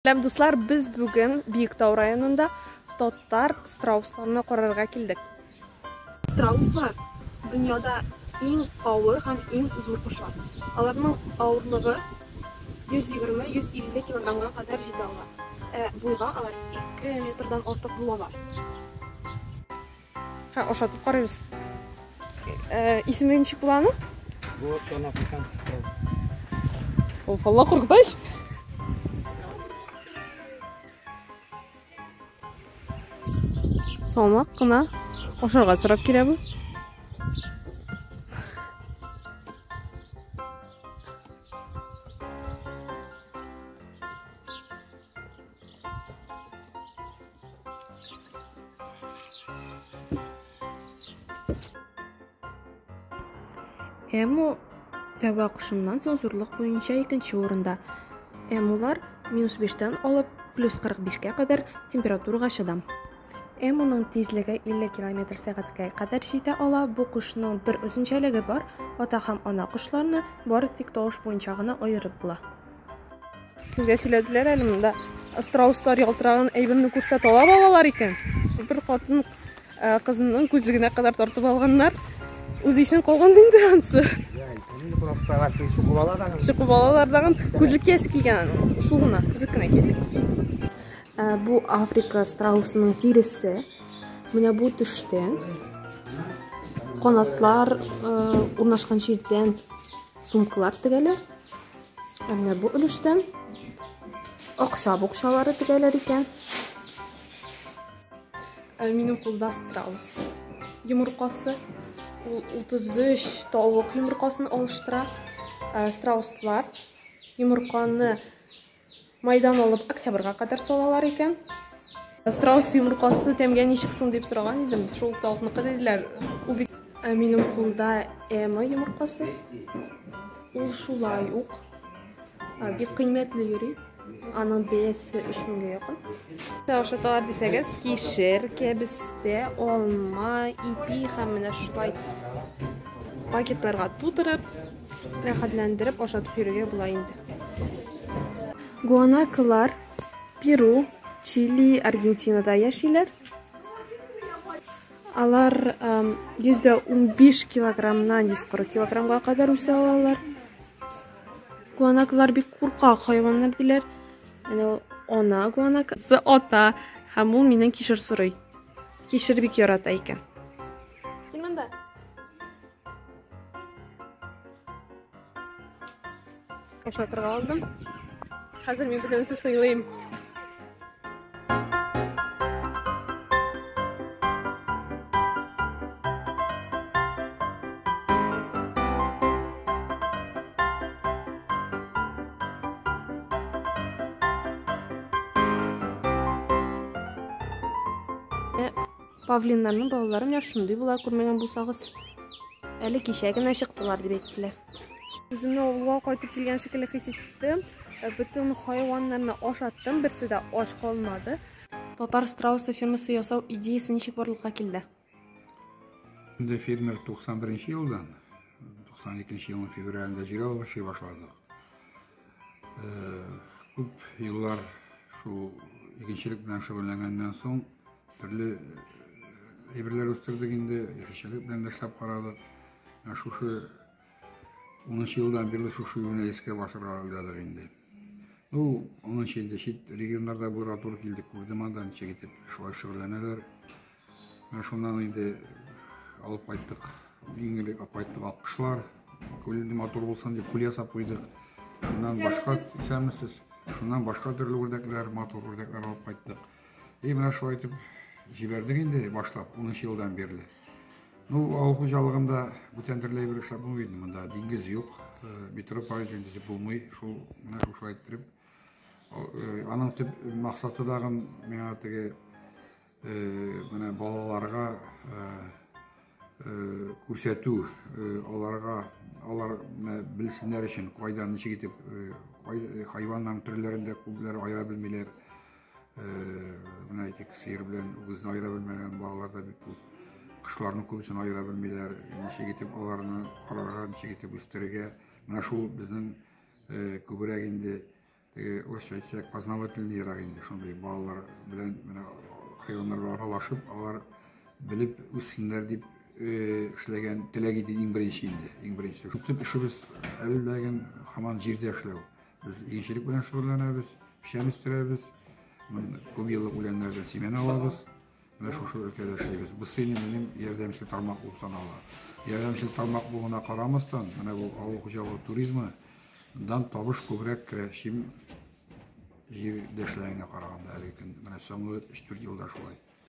Сәлам, дуслар, без бүген Биектау районында татар страусларны карарга килдек. Страуслар дөньяда иң авыр һәм иң зур кошлар. Аларның авырлыгы 120-150 килограммга кадәр җитә ала. Ә буйга алар 2 метрдан артык булалар. Һә, ашатып карыйбыз. Э, исеме ничек була аның? Бу черноафриканский страус. Ул фалла куркытач. Салмак кына ашарга сорап килә бу. Эму тәвә кошыннан соң зурлык буенча икенче урында. Эмулар минус 5-тән алып плюс 45-кә кадәр температурага чыдам. Эмуның тизлеге 50 километр сәгатькә кадәр җитә ала. Бу кошның бер үзенчәлеге бар, ата һәм ана кошларны бары тик тавыш буенча гына аерып була. Безгә сөйләделәр әле монда страуслар ялтыраган әйберне күрсә талап алалар икән. Бер хатын э, кызының күзлегенә кадәр тартып алганнар. Үзе исән калган инде ансы. Чукып алалар дагын күзлек киясе килгән аның. Шул гына, күзлек кенә киясе килгән. Э, бу Африка страусының тиресе. Менә бу төштән канатлар э, урнашкан җирдән сумкалар тегәләр. Ә менә бу өлештән акча букчалары тегәләр икән. Ә минем кулда страус йомыркасы. Ул 33 тавык йомыркасын алыштыра. Ә, страуслар йомырканы майдан алып октябрьгә кадәр салалар икән. Страус йомыркасы тәмгә ничек соң дип сораган идем. Шул тавыкныкы диделәр. Ул бит Ә минем кулда эма йомыркасы. Ул шулай ук бик кыйммәтле йөри. Аның бәясе 3000гә якын. Ашаталар дисәгез, кишер, кәбестә, алма, ипи һәм менә шулай пакетларга тутырып, рәхәтләндереп ашатып йөрергә була инде. Гуанакалар Перу, Чили, Аргентинада яшиләр. Алар 115 килограммнан 140 килограммга кадәр үсә алалар. Гуанакалар бик куркак хайваннар диләр. Әнә ул ана гуанака, ата һәм ул миннән кишер сорый. Кишер бик ярата икән. Кил монда. Ашатырга алдым. Хәзер мин бөтенесе сыйлыйм. Павлиннарның балалары менә шундый була, күрмәгән булсагыз. Әле кичә генә чыктылар дип әйттеләр. Үземне авылга кайтып килгән шикелле хис иттем. Э, бөтен хайваннарны ашаттым, берсе дә ач калмады. Татар страусы фермасы ясау идеясы ничек барлыкка килде? Инде фермер 91 елдан, 92 елның февралендә җир алып эшли башладык. Э, күп еллар шул игенчелек белән шөгыльләнгәннән соң төрле э, әйберләр үстердек инде, яшелчәлек белән дә эшләп карадык. Менә шушы 10 елдан бирле шушы юнәлешкә басырга уйладык инде. Ну, онынчы инде чит регионнарда булырга туры килде, күрдем анда ничек итеп шулай шөгыльләнәләр. Менә шуннан инде алып кайттык. Иң элек алып кайттык аккошлар. Күл матур булсын дип күл ясап куйдык. Шуннан башка, исәнмесез. Шуннан башка төрле үрдәкләр, матур үрдәкләр алып кайттык. И менә шулай итеп җибәрдек инде башлап 10 елдан бирле. Ну, авыл хуҗалыгында бүтән төрле әйбер эшләп булмый инде монда. Диңгез юк, э, метро павильон төзеп булмый. Шул менә шулай иттереп. Э, аның төп максаты дагын миңа теге э, менә балаларга күрсәтү, аларга алар белсеннәр өчен кайда ничек итеп хайваннарның төрләрен дә күпләр аера белмиләр. Менә әйтик, сыер белән үгезне аера белмәгән балалар да бик күп. Кошларның күбесен аера белмиләр. Ничек итеп аларны карарга, ничек итеп үстерергә. Менә шул безнең күбрәк инде Теге урысча әйтсәк, познавательныйрак инде шундый балалар белән менә хайваннар белән аралашып, алар белеп үссеннәр дип эшләгән теләк иде иң беренче инде, иң беренче. Төп эшебез әле дә һаман җирдә эшләү. Без игенчелек белән шөгыльләнәбез, печән үстерәбез, күп еллык үләннәрдән семена алабыз. Менә шушы өлкәдә эшлибез. Бусы инде минем ярдәмчел тармак булып санала. Ярдәмчел тармак булуына карамастан, менә бу авыл хуҗалыгы туризмы дан табыш күбрәк керә, чем җирдә эшләгәнгә караганда әлеге көн. Менә соңгы 3-4 елда шулай.